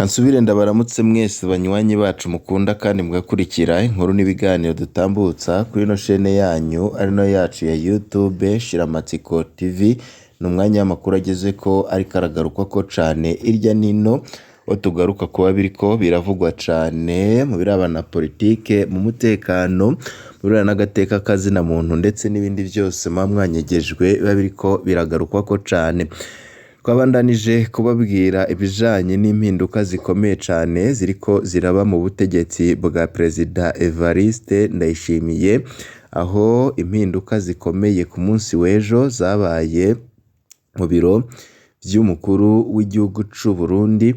Nsubire ndabaramutse mwese banywanyi bacu mukunda kandi mugakurikira inkuru n'ibiganiro dutambutsa kuri ino shene yanyu ari no yacu ya YouTube Shiramatsiko TV. Ni umwanya w'amakuru agezeko ariko aragarukwako cane irya nino, aho tugaruka kuba biriko biravugwa cane mu birabana na politike, mu mutekano, mu birebana n'agateka kazina muntu ndetse n'ibindi vyose muba mwanyegejwe biba biriko biragarukwako cane. Twabandanije kubabwira ibijanye n'impinduka zikomeye cane ziriko ziraba mu butegetsi bwa Perezida Evariste Ndayishimiye, aho impinduka zikomeye ku munsi w'ejo zabaye mu biro vy'umukuru w'igihugu c'Uburundi,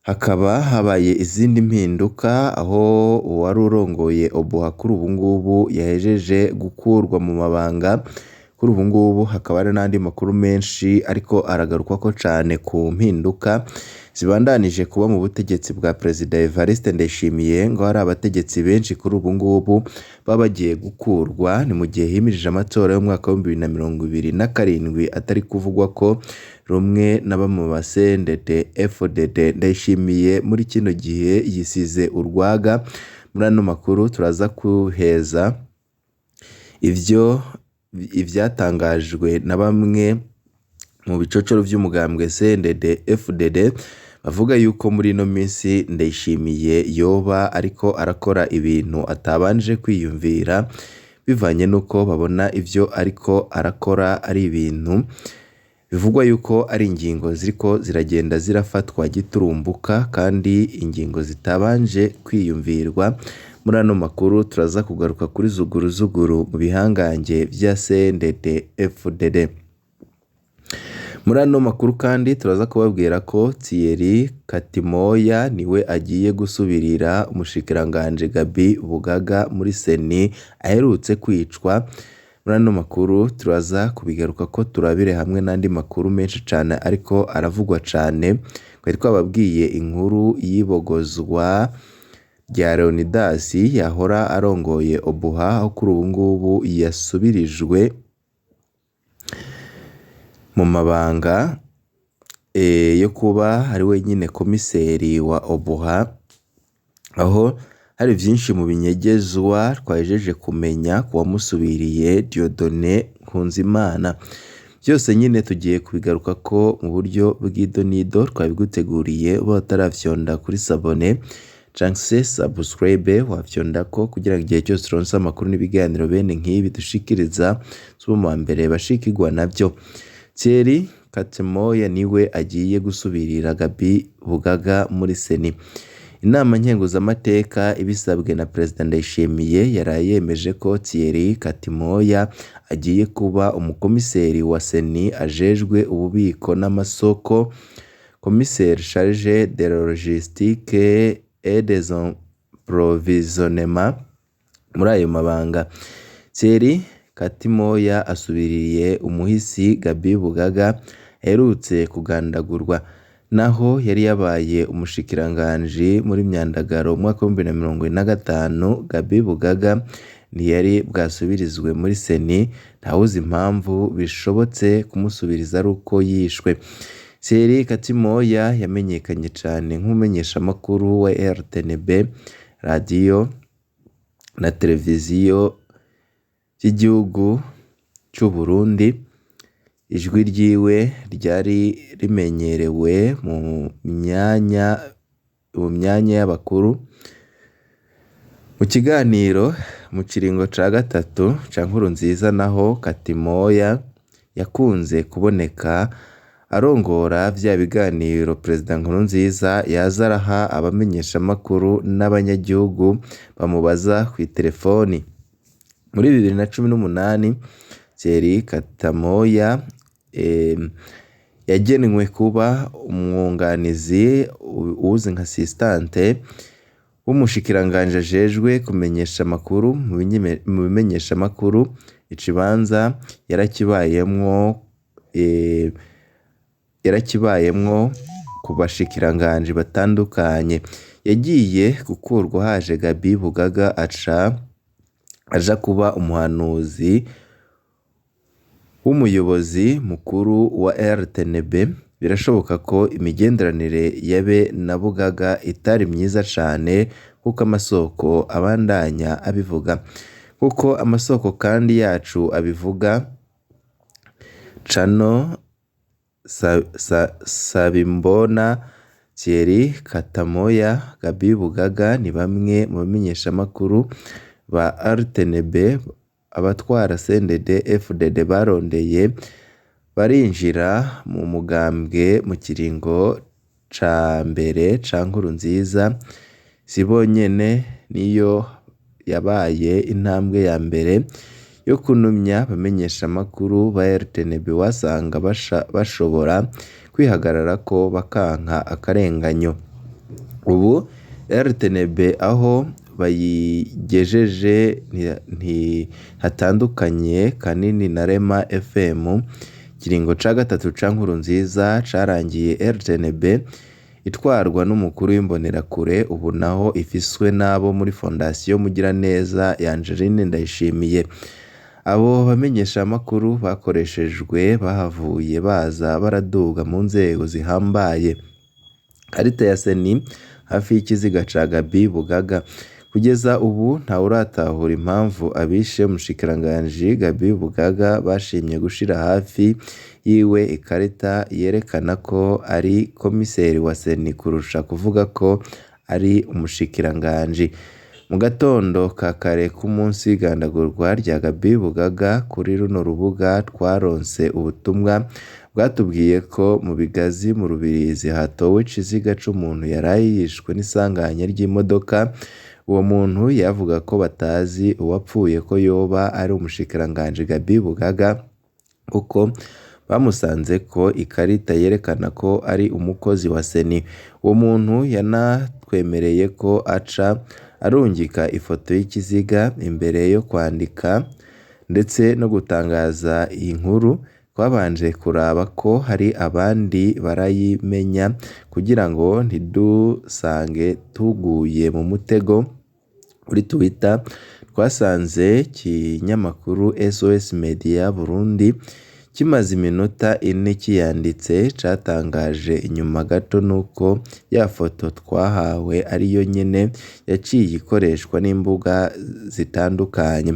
hakaba habaye izindi mpinduka aho uwari urongoye OBUHA kuri ubu ngubu yahejeje gukurwa mu mabanga, kuri ubu ngubu hakaba hari n'andi makuru menshi ariko aragarukwako cane ku mpinduka zibandanije kuba mu butegetsi bwa Perezida Evariste Ndayishimiye, ngo hari abategetsi benshi kuri ubu ngubu baba bagiye gukurwa, ni mu gihe himirije amatora y'umwaka w'2027 atari kuvugwa ko rumwe na bamwe mu ba CNDD FDD. Ndayishimiye muri kino gihe yisize urwaga. Muri ano makuru turaza kuheza ivyo ivyatangajwe na bamwe mu bicocoro vy'umugambwe CNDD FDD bavuga yuko muri ino minsi Ndayishimiye yoba ariko arakora ibintu atabanje kwiyumvira, bivanye n'uko babona ivyo ariko arakora ari ibintu bivugwa yuko ari ingingo ziriko ziragenda zirafatwa giturumbuka kandi ingingo zitabanje kwiyumvirwa. Muri ano makuru turaza kugaruka kuri zuguruzuguru mu bihangange vya CNDD FDD. Muri ano makuru kandi turaza kubabwira ko Thierry Katimoya niwe agiye gusubirira umushikiranganji Gaby Bugaga muri Seni aherutse kwicwa. Muri ano makuru turaza kubigaruka ko turabire hamwe n'andi makuru menshi cane ariko aravugwa cane. Twari twababwiye inkuru y'ibogozwa rya Leonidas yahora arongoye OBUHA, aho kuri ubu ngubu yasubirijwe mu mabanga yo kuba ari we nyene komiseri wa OBUHA, aho hari vyinshi mu binyegezwa twahejeje kumenya ku wamusubiriye Dieudonné Nkunzimana. Vyose nyene tugiye kubigarukako mu buryo bw'idonido twabiguteguriye, uba utaravyonda kuri s'abonner canke se subscribe wafyondako kugira ngo igihe cyose uronse amakuru n'ibiganiro bene nk'ibi dushikiriza ube mu bambere bashikirwa navyo. Thierry Katimoya niwe agiye gusubirira Gaby Bugaga muri Seni. Inama nkenguzamateka ibisabwe na Perezida Ndayishimiye yaraye yemeje ko Thierry Katimoya agiye kuba umukomiseri wa Seni ajejwe ububiko n'amasoko, commissaire chargé de la logistique et des approvisionnements. Muri ayo mabanga Thierry Katimoya asubiriye umuhisi Gaby Bugaga aherutse kugandagurwa, naho yari yabaye umushikiranganji muri Myandagaro mu mwaka w'2025. Gaby Bugaga ntiyari bwasubirizwe muri Seni, ntawuzi impamvu bishobotse kumusubiriza ari uko yishwe. Thierry Katimoya yamenyekanye cane nk'umumenyeshamakuru wa RTNB, radiyo na televiziyo vy'igihugu c'Uburundi. Ijwi ryiwe ryari rimenyerewe mu myanya y'abakuru. Mu kiganiro mu kiringo ca gatatu ca Nkurunziza naho Katimoya yakunze kuboneka arongora vya biganiro Perezida Nkurunziza yaza araha abamenyeshamakuru n'abanyagihugu bamubaza kw'iterefoni. Muri 2018 Thierry Katamoya yagenwe kuba umwunganizi uwuzi nka assistante w'umushikiranganji ajejwe kumenyesha amakuru mu bimenyeshamakuru. Ikibanza yarakibayemwo ku bashikiranganji batandukanye. Yagiye gukurwa haje Gaby Bugaga aca aja kuba umuhanuzi w'umuyobozi mukuru wa RTNB. Birashoboka ko imigenderanire yabe na Bugaga itari myiza cane nk'uko amasoko abandanya abivuga. Nk'uko amasoko kandi yacu abivuga, Cano Sabimbona, Thierry Katamoya, Gaby Bugaga ni bamwe mu bamenyeshamakuru ba RTNB abatwara CNDD-FDD barondeye barinjira mu mugambwe mu kiringo ca mbere ca Nkurunziza. Si bonyene, niyo yabaye intambwe ya mbere yo kunumya abamenyeshamakuru ba RTNB wasanga bashobora kwihagararako bakanka akarenganyo. Ubu RTNB aho bayigejeje ntihatandukanye kanini na Rema FM. Ikiringo ca gatatu ca Nkurunziza carangiye RTNB itwarwa n'umukuru w'imbonerakure, ubu naho ifiswe n'abo muri Fondation Mugiraneza ya Angeline Ndayishimiye. Abo bamenyeshamakuru bakoreshejwe bahavuye baza baraduga mu nzego zihambaye. Karita ya Seni hafi y'ikiziga ca Gaby Bugaga. Kugeza ubu ntawuratahura impamvu abishe umushikiranganji Gaby Bugaga bashimye gushira hafi yiwe ikarita yerekana ko ari komiseri wa Seni kurusha kuvuga ko ari umushikiranganji. Mu gatondo ka kare k'umunsi w'igandagurwa rya Gaby Bugaga, kuri runo rubuga twaronse ubutumwa bwatubwiye ko mu Bigazi mu Rubirizi hatowe ikiziga c'umuntu yaraye yishwe n'isanganya ry'imodoka. Uwo muntu yavuga ko batazi uwapfuye ko yoba ari umushikiranganji Gaby Bugaga, kuko bamusanzeko ikarita yerekana ko ari umukozi wa Seni. Uwo muntu yanatwemereye ko aca arungika ifoto y'ikiziga imbere yo kwandika ndetse no gutangaza iyi nkuru. Twabanje kuraba ko hari abandi barayimenya kugira ngo ntidusange tuguye mu mutego. Kuri Twitter twasanze ikinyamakuru SOS Media Burundi kimaze iminota ine kiyanditse, catangaje inyuma gato nuko ya foto twahawe ariyo nyene yaciye ikoreshwa n'imbuga zitandukanye.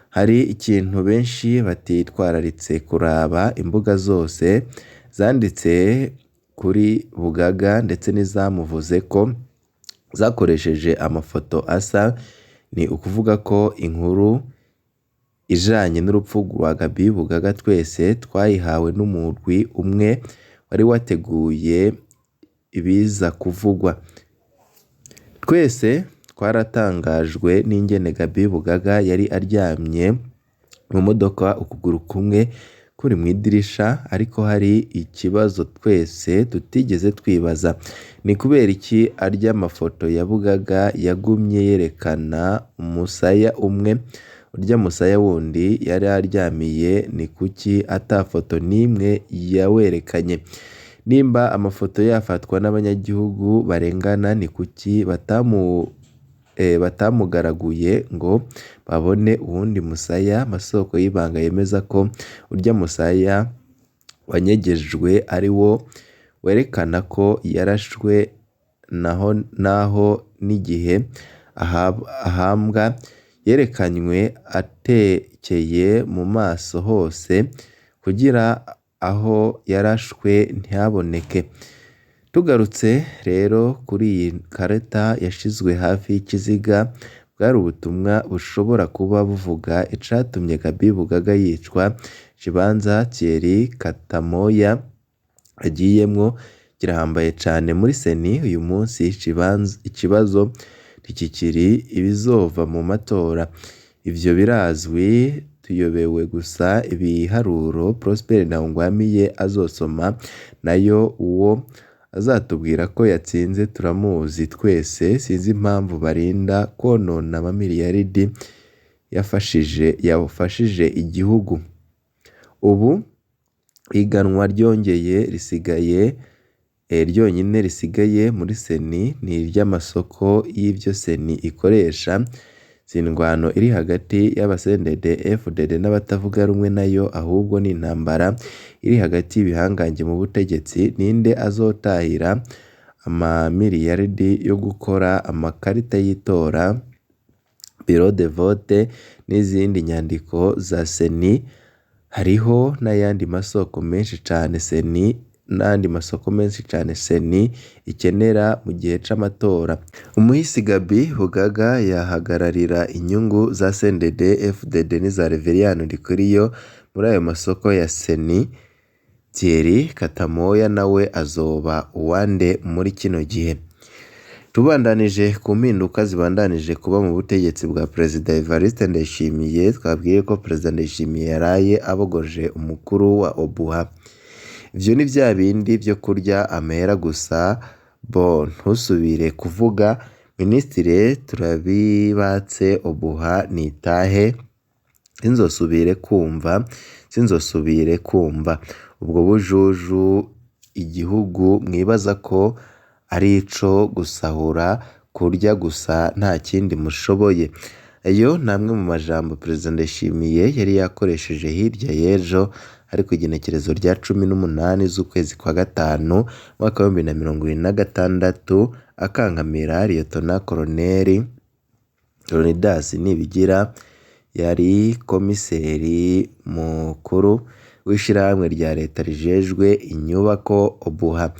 Hari ikintu benshi batitwararitse kuraba: imbuga zose zanditse kuri Bugaga ndetse n'izamuvuzeko zakoresheje amafoto asa. Ni ukuvuga ko inkuru ijanye n'urupfu rwa Gaby Bugaga twese twayihawe n'umurwi umwe wari wateguye ibiza kuvugwa. Twese twaratangajwe n'ingene Gaby Bugaga yari aryamye mu modoka ukuguru kumwe kuri mw'idirisha, ariko hari ikibazo twese tutigeze twibaza: ni kubera iki arya mafoto ya Bugaga yagumye yerekana umusaya umwe, urya musaya wundi yari aryamiye ni kuki ata foto n'imwe yawerekanye? Nimba amafoto yafatwa n'abanyagihugu barengana, ni kuki batamugaraguye ngo babone uwundi musaya? Amasoko y'ibanga yemeza ko urya musaya wanyegejwe ari wo werekana ko yarashwe, naho n'igihe ahambwa yerekanywe atekeye mu maso hose kugira aho yarashwe ntihaboneke. Tugarutse rero kuri iyi karata yashizwe hafi y'ikiziga, bwari ubutumwa bushobora kuba buvuga icatumye Gaby Bugaga yicwa. Ikibanza Thierry Katamoya agiyemwo kirahambaye cane muri Seni uyu munsi. Ikibazo ntikikiri ibizova mu matora, ivyo birazwi, tuyobewe gusa ibiharuro Prosper Ntawugwamiye azosoma, nayo uwo azatubwira ko yatsinze turamuzi twese. Sinzi impamvu barinda kwonona amamiliyaridi yafashije igihugu. Ubu ihiganwa ryongeye risigaye ryonyine risigaye muri Seni ni iry'amasoko y'ivyo Seni ikoresha. Si indwano iri hagati y'aba CNDD FDD n'abatavuga rumwe nayo, ahubwo ni intambara iri hagati y'ibihangange mu butegetsi. Ninde azotahira amamiliyaridi yo gukora amakarita y'itora, bureau de vote n'izindi nyandiko za CENI? Hariho n'ayandi masoko menshi cane CENI n'ayandi masoko menshi cane CENI ikenera mu gihe c'amatora. Umuhisi Gaby Bugaga yahagararira inyungu za CNDD FDD n'iza Reverien Ndikuriyo muri ayo masoko ya CENI. Thierry Katamoya nawe azoba uwande muri kino gihe? Tubandanije ku mpinduka zibandanije kuba mu butegetsi bwa Perezida Evariste Ndayishimiye, twabwiye ko Perezida Ndayishimiye yaraye abogoje umukuru wa Obuha. Ivyo ni vya bindi vyo kurya amahera gusa, bo ntusubire kuvuga. Minisitiri turabibatse Obuha nitahe, sinzosubire kumva, sinzosubire kumva ubwo bujuju igihugu mwibaza ko ari ico gusahura, kurya gusa nta kindi mushoboye. Ayo ni amwe mu majambo Perezida Ndayishimiye yari yakoresheje hirya y'ejo, ariko igenekerezo rya 18 z'ukwezi kwa gatanu umwaka wa 2026, akankamira Liyetona Koloneli Leonidas Nibigira yari komiseri mukuru w'ishirahamwe rya leta rijejwe inyubako Obuha.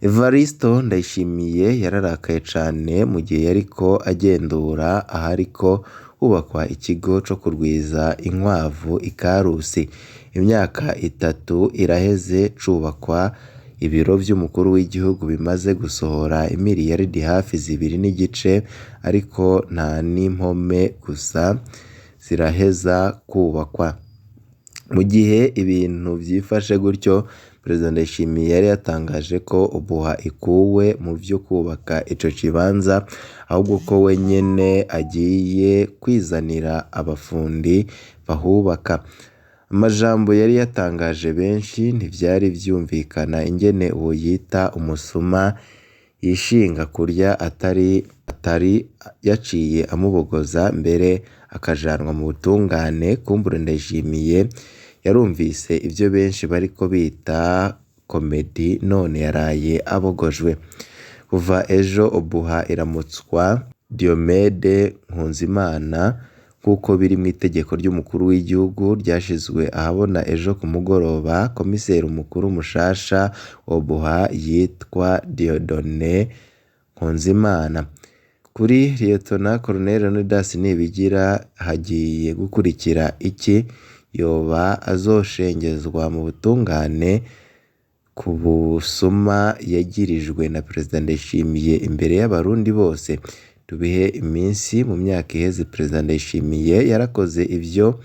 Evaristo Ndayishimiye yararakaye cane mu gihe yariko agendura ahariko hubakwa ikigo co kurwiza inkwavu i Karusi. Imyaka 3 iraheze cubakwa, ibiro vy'umukuru w'igihugu bimaze gusohora imiliyaridi hafi 2.5, ariko nta n'impome gusa ziraheza kubakwa. Mu gihe ibintu vyifashe gutyo, Perezida Ndayishimiye yari yatangaje ko Obuha ikuwe mu vyo kubaka ico kibanza, ahubwo ko we nyene agiye kwizanira abafundi bahubaka. Amajambo yari yatangaje benshi, ntivyari vyumvikana ingene uwo yita umusuma yishinga kurya atari yaciye amubogoza mbere akajanwa mu butungane. Kumbure Ndayishimiye yarumvise ivyo benshi bariko bita komedi, none yaraye abogojwe. Kuva ejo Obuha iramutswa Diomede Nkunzimana nk'uko biri mw'itegeko ry'umukuru w'igihugu ryashizwe ahabona ejo ku mugoroba. Komiseri mukuru mushasha Obuha yitwa Dieudonné Nkunzimana. Kuri Liyetona Koloneli Leonidas Nibigira hagiye gukurikira iki? Yoba azoshengezwa mu butungane ku busuma yagirijwe na Perezida Ndayishimiye imbere y'abarundi bose? Tubihe iminsi. Mu myaka iheze Perezida Ndayishimiye yarakoze ivyo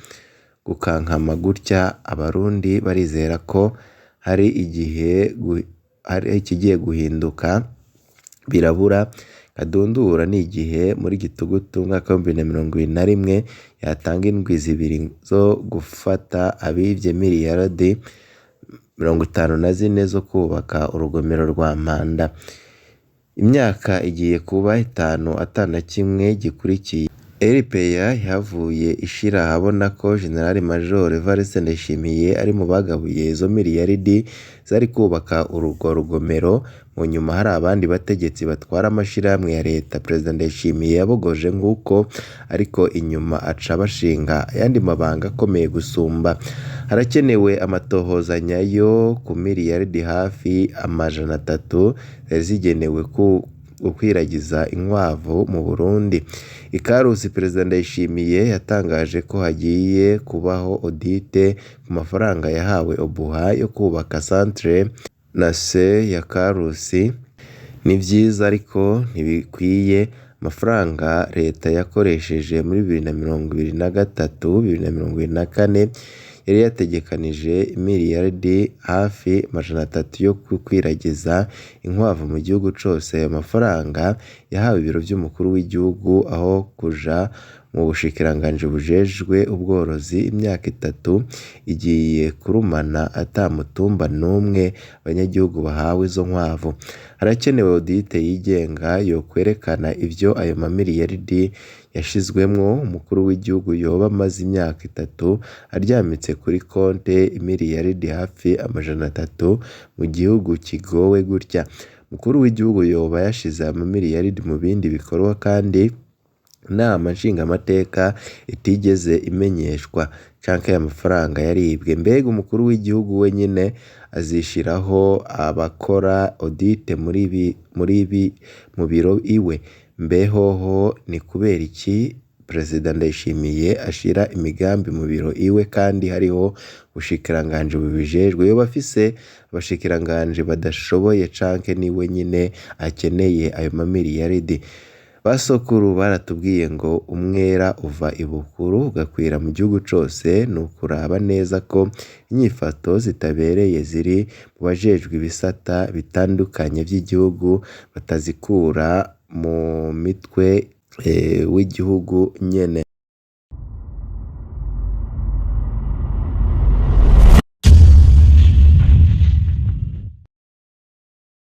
gukankama gutya, abarundi barizera ko hari igihe hari ikigiye guhinduka, birabura. Kadundura ni igihe muri gitugutu umwaka wa 2021 yatanga indwi 2 zo gufata abivye miliyaridi 54 zo kubaka urugomero rwa Mpanda. Imyaka igiye kuba 5 atana kimwe gikurikiye. RPA yahavuye ishira ahabona ko General Major Evariste Ndayishimiye ari mu bagabuye izo miliyaridi zari kubaka urwo rugomero. Mu nyuma hari abandi bategetsi batwara amashirahamwe ya leta Perezida Ndayishimiye yabogoje nk'uko, ariko inyuma aca bashinga ayandi mabanga akomeye gusumba. Harakenewe amatohoza nyayo ku miliyaridi hafi 300 zari zigenewe gukwiragiza inkwavu mu Burundi. I Karusi Perezida Ndayishimiye yatangaje ko hagiye kubaho audite ku mafaranga yahawe Obuha yo kubaka Centre Nase ya Karusi. Ni vyiza ariko ntibikwiye. Amafaranga leta yakoresheje muri 2023 2024 yari yategekanije imiliyaridi hafi 300 yo gukwiragiza inkwavu mu gihugu cose. Ayo mafaranga yahawe ibiro vy'umukuru w'igihugu aho kuja mu bushikiranganji bujejwe ubworozi. Imyaka 3 igiye kurumana ata mutumba n'umwe abanyagihugu bahawe izo nkwavu. Harakenewe audite yigenga yo kwerekana ivyo ayo mamiliyaridi yashizwemwo umukuru w'igihugu yoba amaze imyaka 3 aryamitse kuri konte imiriyaridi hafi 300 mu gihugu kigowe gutya. Umukuru w'igihugu yoba yashize amamiriyaridi mu bindi bikorwa kandi inama nshingamateka itigeze imenyeshwa canke ayo mafaranga yaribwe. Mbega umukuru w'igihugu wenyene azishiraho abakora audit mu biro iwe? Mbe hoho ni kubera iki Perezida Ndayishimiye ashira imigambi mu biro iwe kandi hariho ubushikiranganji bubijejwe? Yoba afise abashikiranganji badashoboye canke niwe nyene akeneye ayo mamiriyaridi? Basokuru baratubwiye ngo umwera uva ibukuru ugakwira mu gihugu cose, ni ukuraba neza ko inyifato zitabereye ziri mu bajejwe ibisata bitandukanye vy'igihugu batazikura mu mitwe w'igihugu nyene.